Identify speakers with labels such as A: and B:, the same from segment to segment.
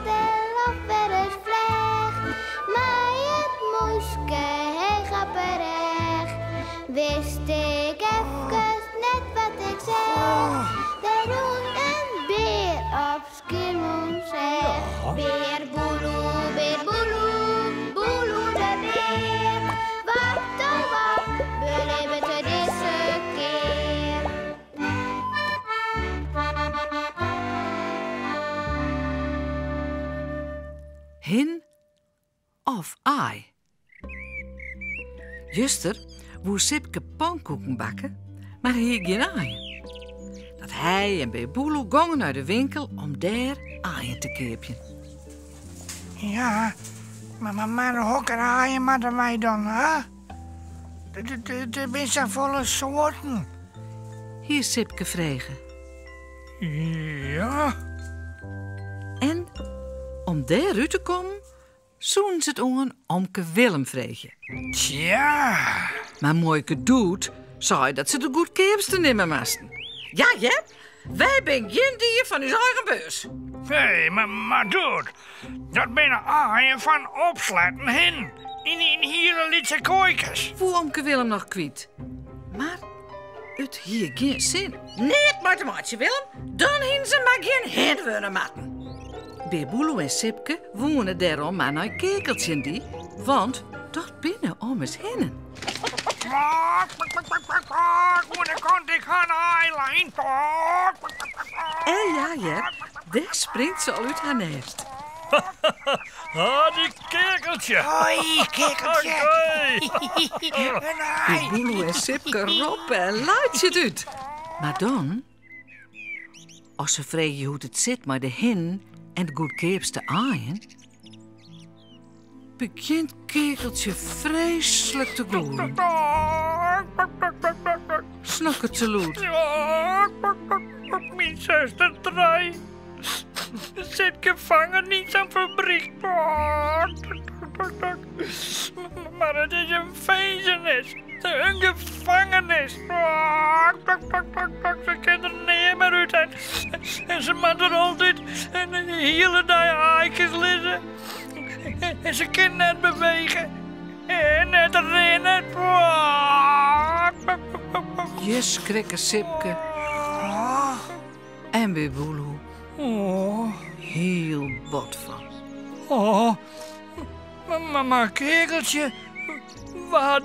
A: de loft wer ris fleach. Mei it mûske heech op 'e rêch. Wist ik efkes net wat ik seach. Der rûn in bear op Skiermûntseach. Bear Boeloe, bear Boeloe, Boeloe de bear. Wat oh wat belibbet er dizze kear?
B: Hin of aai? Juster woe Sipke pankoeken bakke, mar hy hie gjin aaien. Dat hy en Bear Boeloe gongen nei de winkel om dêr aaien te keapjen.
C: Ja, mar, mar hokker aaien moatte wy dan ha? Der binne safolle soarten.
B: Hie Sipke frege.
C: Ja.
B: En om dêr út te kommen, soenen se it oan omke Willem freegje.
C: Tsja.
B: Mar muoike Doet sei dat se de goedkeapste nimme moasten. Ja, hear, wy binne gjin dief fan ús eigen beurs.
C: Hé, mar, mar Doet, dat binne aaien fan opsletten hinnen yn yn hiele lytse koaikes.
B: Woe omke Willem noch kwyt. Mar it hie gjin sin. Neat mei te meitsjen, Willem. Dan hienen se mar gjin hin wurde moatten. Bear Boeloe en Sipke woene dêrom mar nei Keakeltsje-en-dy, want dat binne ommers hinnen.
C: Oan de kant, ik ha in aai lein.
B: En ja hear, dêr springt se al út har nêst.
D: Ah, dy keakeltsje.
C: Hoi, keakeltsje. Een aai.
B: Boeloe en Sipke roppe en laitsje it út. Mar dan, as se freegje hoe't it sit mei de hinnen en de goedkeapste aaien, begjint Keakeltsje freeslik te gûlen. Snokket se lûd.
C: Myn suster Trui sit gefangen yn sa'n fabryk. Mar it is in finzenis, in gefangenis. Se kin der nea mear út en se moat der altyd in hiele dei aaikes lizze. En se kin net bewege en net rinne.
B: Hjir skrikke Sipke en Bear Boeloe hiel bot fan.
C: Oh, mar Keakeltsje, wa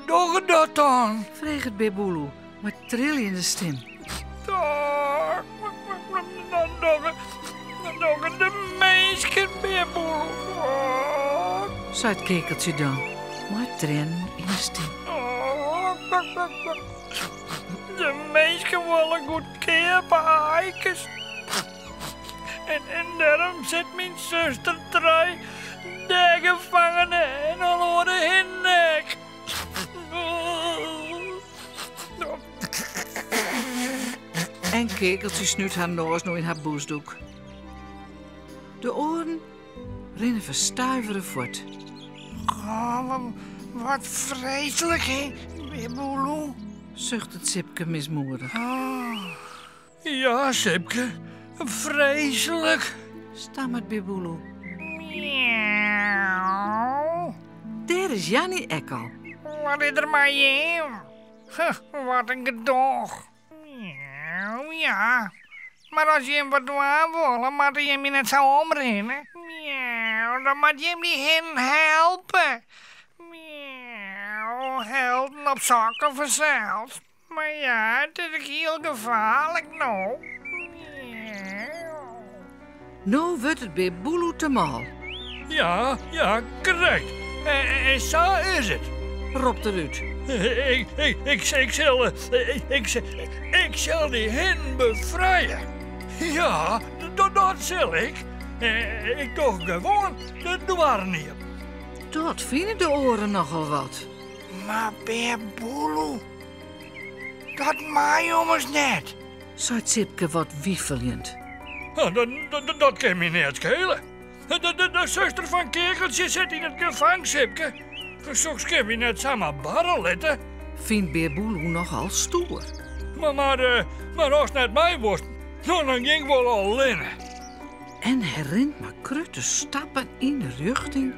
C: dogge dat dan?
B: Freget Bear Boeloe mei triljende stim.
C: Dat dogge de minsken, Bear Boeloe.
B: Seit Keakeltsje dan, mei triennen yn 'e stim.
C: De minsken wolle goedkeape aaikes. En dêrom sit myn suster Trui dêr gefangen en alle oare hinnen ek.
B: En Keakeltsje snút har noas no yn har bûsdoek. De oaren rinne ferstuivere fuort.
C: Oh, wat freeslik, hè, Boeloe?
B: Suchtet Sipke mismoedich.
C: Oh. Ja, Sipke, freeslik.
B: Stammert Bear Boeloe.
C: Miauw.
B: Dêr is Janny ek al.
C: Wat is der mei jim? Wat in gedoch. Miauw, ja. Mar as jim wat dwaan wolle, moatte jim my net sa omrinne. Miauw, dan moat jim dy hinnen helpe. Miauw, helden op sokken fansels. Mar ja, it is ek hiel gefaarlik no. Miauw.
B: No wurdt it Bear Boeloe te mâl.
D: Ja, ja, krekt. En sa is it.
B: Ropt er út.
D: Ik, ik, ik, ik sil, ik, ik sil dy hinnen befrije. Ja, dat, dat sil ik. Ik doch gewoan de doarren iepen.
B: Dat fine de oaren nochal wat.
C: Mar Bear Boeloe, dat mei ommers net.
B: Seit Sipke wat wifeljend.
D: Dat, dat kin my neat skele. De, de, de suster fan Keakeltsje sit yn it gefang, Sipke. Soks kin wy net samar barre litte.
B: Fynt Bear Boeloe nochal stoer.
D: Mar, mar, eh, mar ast net mei wolst, no, dan gean ik wol allinne.
B: En hy rint mei grutte stappen yn de rjochting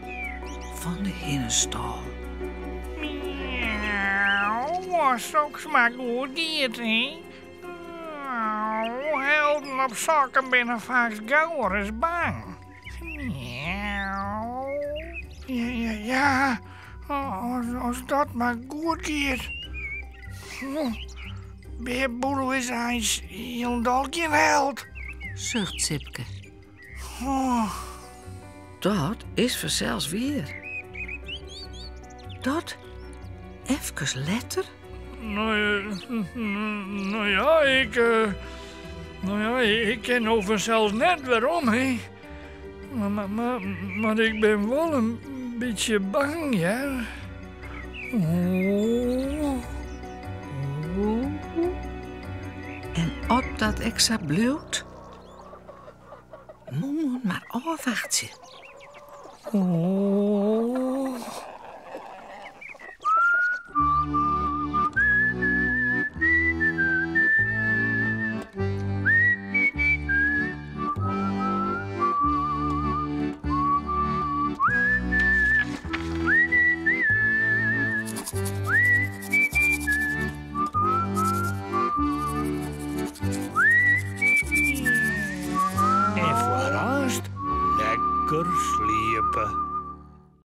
B: fan de hinnestâl.
C: Miauw, as soks mar goed giet, hè? Helden op sokken binne faaks gauwer ris bang. Miauw. Ja, ja, ja. As, as dat mar goed giet. Bear Boeloe is eins hielendal gjin held.
B: Sucht Sipke. Oh. Dat is fansels wier. Dat efkes letter.
D: No, no ja, ik. Uh, no ja, ik kin no fansels net werom, hè. Mar, mar, mar, mar ik bin wol in bytsje bang, hear. Oh.
B: Oh. En oft dat ek sa bliuwt? Moarn mar ôfwachtsje.
D: Oh. En foarearst lekker sliepe.